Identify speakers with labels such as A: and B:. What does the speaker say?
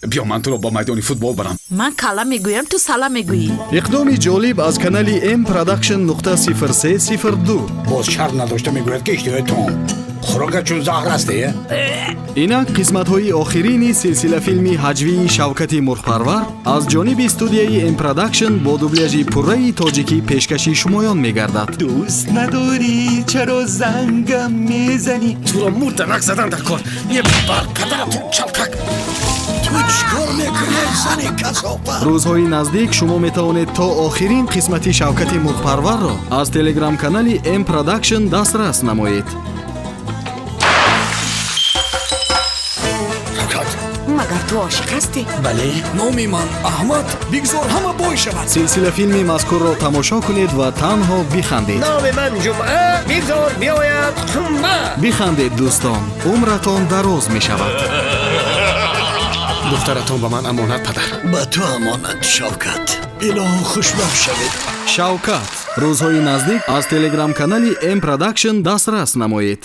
A: Биё, ман туро ба майдони футбол барам.
B: Ман кала мегӯям, ту сала мегӯӣ.
C: Иқдоми ҷолиб аз канали М Продакшн нуқта 0302.
D: Боз шарм надошта мегӯяд, ки иштиҳои том хӯрока чун заҳр аст е.
C: Инак қисматҳои охирини силсилафилми ҳаҷвии «Шавкати мурғпарвар» аз ҷониби студияи М Продакшн бо дубляжи пурраи тоҷикӣ пешкаши шумоён мегардад.
E: Дӯст надорӣ, чаро зангам мезанӣ?
A: Туро мурда рак задан дар кор е, бар падаратон чалкак.
D: Ту чикор мекунӣ, зани касофат?
C: Рӯзҳои наздик шумо метавонед то охирин қисмати «Шавкати мурғпарварро» аз телеграм-канали М Продакшн дастрас намоед.
D: Шавкат.
B: Магар ту ошиқ ҳастӣ?
D: Бале.
A: Номи ман Аҳмад, бигзор ҳама бой шавад.
C: Силсилафилми мазкурро тамошо кунед ва танҳо бихандед.
F: Номи ман Ҷумъа, бигзор биёяд қумма.
C: Бихандед, дӯстон, умратон дароз мешавад.
A: Духтаратон ба ман амонат, падар.
D: Ба ту амонат, Шавкат. Илоҳо, хушбахт шавед.
C: «Шавкат» рӯзҳои наздик аз телеграм-канали М Продакшн дастрас намоед.